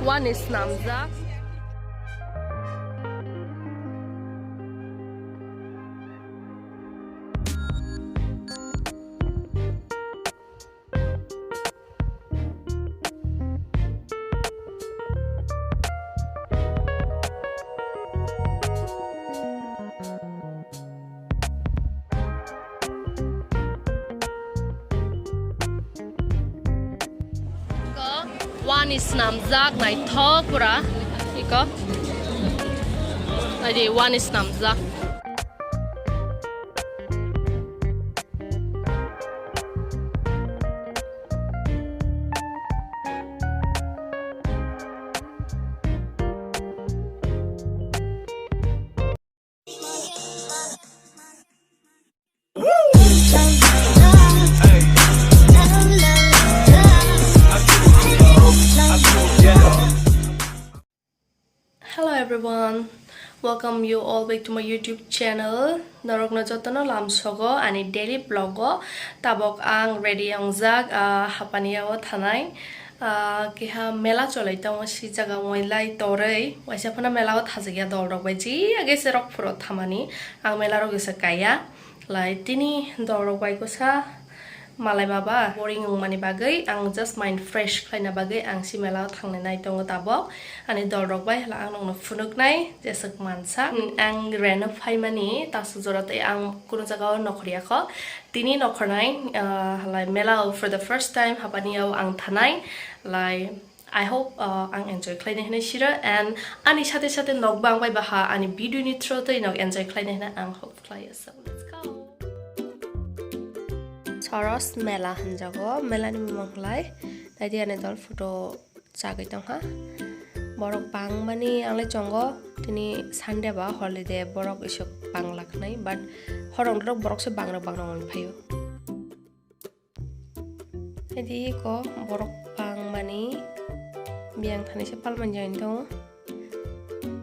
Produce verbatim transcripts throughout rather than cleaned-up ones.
Wani snamjak. Wani snamjak naithok pura. Iko. Adi wani snamjak. Hello everyone, welcome you all back to my YouTube channel. Norokno jotono lamsogo ani daily vlog o. Tabok ang ready wngjak, ah, hapani o thanai. Ah, keha mela cholai tongo, si jaga wngwi lai torwi. Waisa phano mela o thajak ya dol rok bai, ji age se rok phuro thamani. Ang mela rok se kaya. Lai tini dol rok bai kosa malai baba boring wngmani bagwi ang just mind fresh khlaina bagwi ang si mela o thangnai nai tongo tabok. Ani dol rok bai hala ang nokno phunuknai jeswk mansa. Hmm, ang reno phaimani tasu jora tei ang kunu jaga o nokhorya kho. Tini nokhornai, ah, halai mela o for the first time hapani o ang thanai. Lai, I hope, uh, ang enjoy khlainai hinwi siro, and ani sate sate nokbo ang bai baha ani video ni through tei nok enjoy khlainai hinwi ang hope khlaio. So, let's go. Soros mela hinjago, mela ni bumung khlai. Naidi ani dol photo chagwi tongkha. Borok bangmani ang le chongo, tini Sunday ba holiday, borok isuk bangla khnai, but horong rok borok se bangrok bangrok wng phaio. Edi ko borok bangmani biyang thani se palmani jani tongo.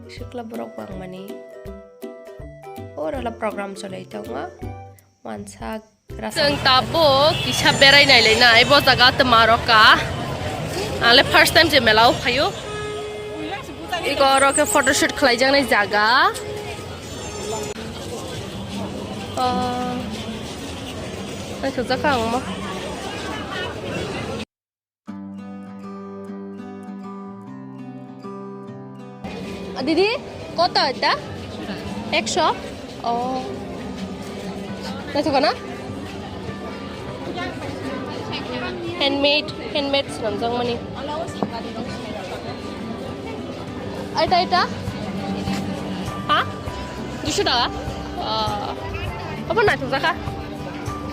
Sikla borok bangmani. Oro la program cholai tongo. Wansa rasa. Chwng tabuk kisa berai nai lai nai bo jaga tma roka. Ale first time je mela o phaio. Iko oro khe photoshoot khlaijaknai jaga. Oh. Naithokjak kha ang omo. Didi, koto eta? Eksho? Oh. Naithok na? Handmade, handmade swnamjakmani. Aita, aita? Ha? Duiso taka? Ah. Obo naithok jakha.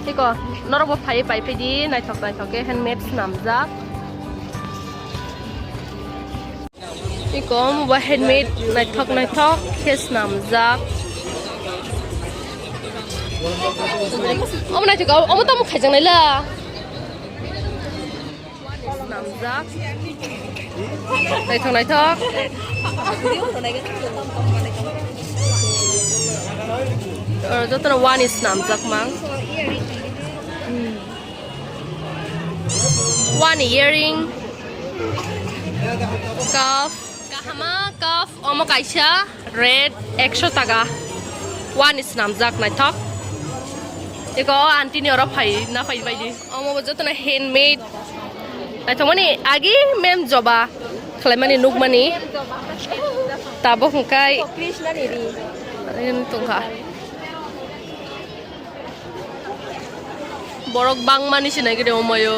Tiko, norokbo phai, phai di, naithok, naithok khe handmade swnamjak. Iko omo bo handmade naithok naithok khe swnamjak. Omo naithok, omo tamo khaijaknai la. Swnamjak. Naithok naithok. Oro jotono wani swnamjak mang. Wani earring, cuff, kahama cuff, omo kaisa red, eksho taka. Wani swnamjak naithok. Eko o aunty ni oro phai na phai baidi. Omo bo jotono handmade. Naithokmani agi mem joba khlaimani nukmani. Tabuk hwnkhe tongkha. Borok bangmani se naigwi tongo omo yo.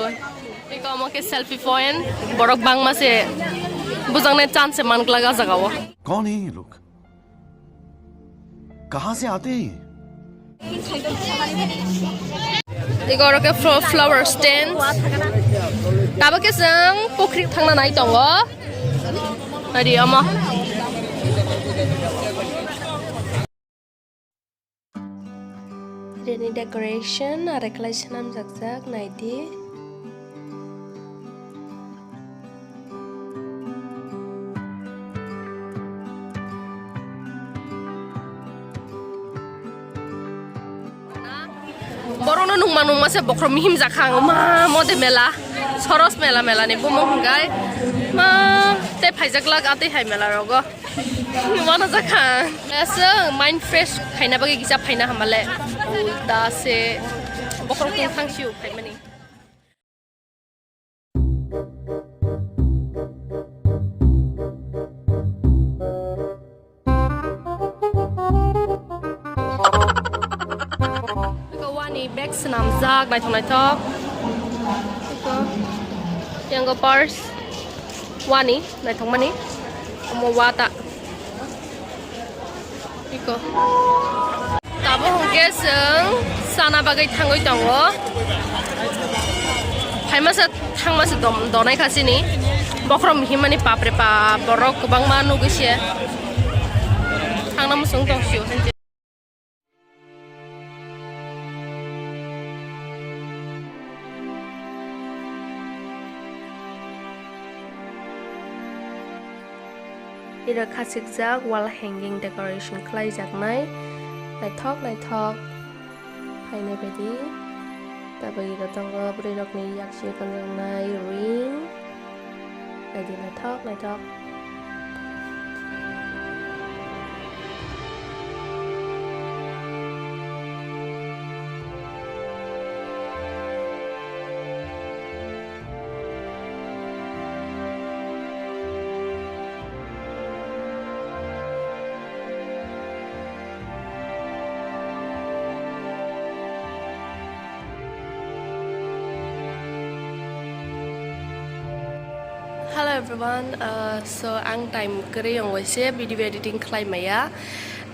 Eko omo khe selfie point. Borok bangma se bujaknai chance se man glak ah jaga o. कौन है ये लोग? कहाँ से आते हैं ये? Eko oro khe flo-, flower stand. Tabuk khe chwng pukhri thangna nai tongo. Nai di omo. Reni decoration are khlai swnamjakjak, nai di. Borokno nungma nungma se bokhorok mihim jakha ang, ma mode mela, soros mela, mela ni bumung hwnkhe Ma, te phaijak lak atwi hai mela rogo. Wana jakha. Asa mind fresh khaina bagwi kisa phaina hamale. Ulta se bokhorok tong thang siu phaimani. Iko wani bag swnamjak naithok naithok. Iko yango purse wani naithokmani. Omo wata. Iko. Tabuk hwnkhe chwng chana bagwi thangwi tongo. Phaimasa thangmasa dom-, donai kha chini. Bokhorok himani bapre bap, borok kwbangma nugwi se. Thangna muchung tong sio. Iro khasikjak wall hanging decoration khlaijaknai, naithok naithok phainai baidi. Tabuk iro tongo bwrwirokni yaksi tonjaknai ring, baidi naithok naithok. Hello everyone, uh, so ang time kwrwi wng waise video editing khlai maya,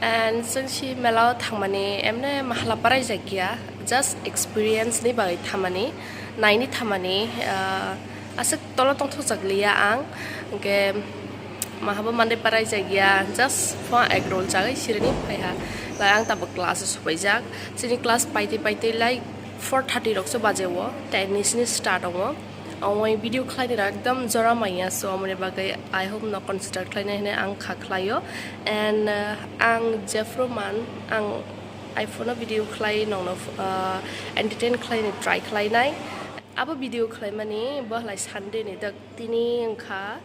and chwng si mela o thangmani emne mahala parai jakya, just experience ni bagwi thamani, naini thamani, uh, aswk tolo tongthokjak liya ang, hwnkhe mahabo mande parai jakya, just phone egg roll chagwi sirini phaiha, lai ang tabuk class o sopaijak, chini class paitwi paitwi lai four thirty rok se baje o, ten ni sini start wngo. Omo video khlainai rok ekdom jora manya, so omoni bagwi I hope no consider khlainai hinwi ang kha khlaio. And, uh, ang jephru man, ang iPhone o video khlai nongno, uh, entertain khlaini try khlainai. Abo video khlaimani bo halai Sunday ni dak tini wngkha,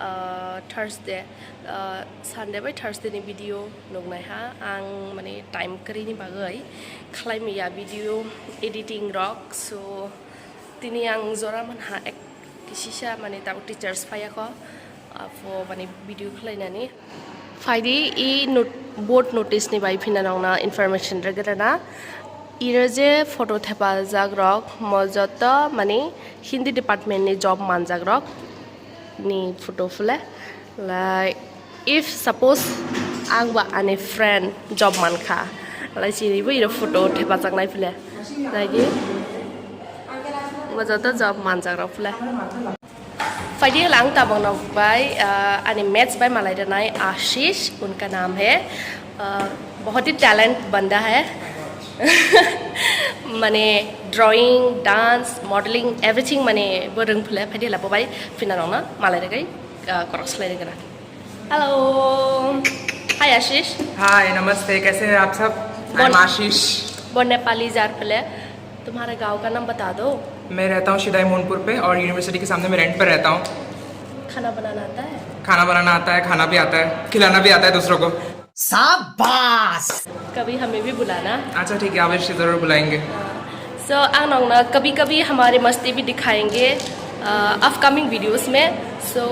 uh, Thursday, uh, Sunday bai Thursday ni video nuknai ha ang, mane time kwrwini bagwi khlai maya video editing rok, so tini ang jora manha ek kisisa mane tabuk teachers phaiya kho, apo mane video khlainani. Phaidi i not-, board notice ni bai phina nongna information rwgwrana. Iro je photo thepajak rok mo joto mane Hindi department ni job manjak rok ni photo phule. Like, if suppose ang ba ani friend job mankha, lai chini bo iro photo thepajak nai phule. Naidi, bo joto job manjak rok phule. Phaidi lang tabang nok bai, ah, ani maths bai malai rwnai Ashish, unka naam hai, ah, bahut hi talent banda hai. Mane drawing, dance, modeling, everything mane bo rwng phule, phaidi la bo bai phina nongna malai rwgwi, ah, korok slai rwgwna. Hello. Hi, Ashish. Hi, namaste. कैसे हैं आप सब? I'm Bon- Ashish. वो नेपाली जार पहले। तुम्हारे गांव का नाम बता दो। मैं रहता हूँ शिदाई मोनपुर पे और यूनिवर्सिटी के सामने मैं रेंट पे रहता हूँ। खाना बनाना आता है? खाना बनाना आता है, खाना भी आता है, खिलाना भी आता है दूसरों को। शाबाश। कभी हमें भी बुलाना। अच्छा, ठीक है, अवश्य ज़रूर बुलाएंगे। So, ang nongna कभी कभी हमारे मस्ती भी दिखाएंगे, uh, upcoming videos में। So,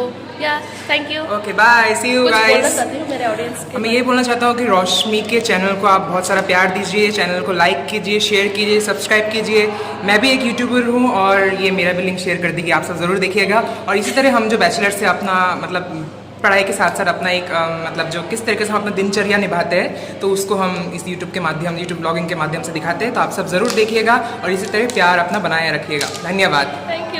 yeah, thank you। Okay, bye, see you कुछ बोलना गाइस। चाहती हूँ मेरे ऑडियंस के मैं ये बोलना चाहता हूँ कि रोशनी के चैनल को आप बहुत सारा प्यार दीजिए, चैनल को लाइक कीजिए, शेयर कीजिए, सब्सक्राइब कीजिए। मैं भी एक यूट्यूबर हूँ और ये मेरा भी लिंक शेयर कर दीजिए, आप सब ज़रूर देखिएगा। और इसी तरह हम जो बैचलर से अपना, मतलब, पढ़ाई के साथ साथ अपना एक, अ, मतलब, जो किस तरीके से हम अपना दिनचर्या निभाते हैं, तो उसको हम इस यूट्यूब के माध्यम, यूट्यूब ब्लॉगिंग के माध्यम से दिखाते हैं। तो आप सब ज़रूर देखिएगा और इसी तरह प्यार अपना बनाए रखिएगा। धन्यवाद। Thank you।